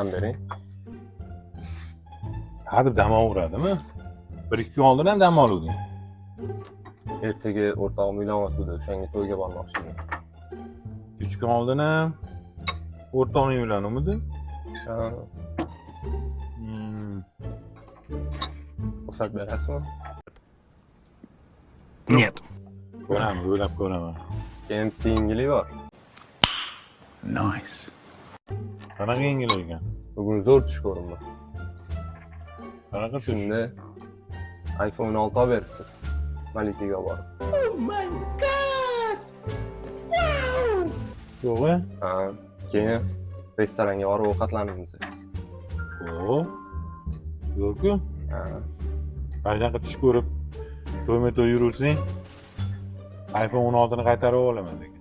Ham bering. Hadeb dam olaveradimi? Bir ikki kun oldin ham dam oluvding. Ertaga o'rtog'im uylanyapti, o'shanga to'yga bormoqchi edim. 3 kun oldin ham o'rtog'ing uylanuvmidi? Ha, ruxsat berasizmi? Нет. Ko'raman, o'ylab ko'raman. Keyin bitta yangilik bor. Nice. Qanaqa yangilik ekan? Bugun zo'r tush ko'rdim. Qanaqa tush? Shunda iPhone 6 olib beribsiz. Malikaga borib. Yo'q, e? Ha, keyin restoranga borib ovqatlanamiz. O. Yo'q-ku. Ha, Mana shunaqa tush ko'rib, to'yma to'y yuraversang, iPhone 16 ni qaytarib olaman lekin.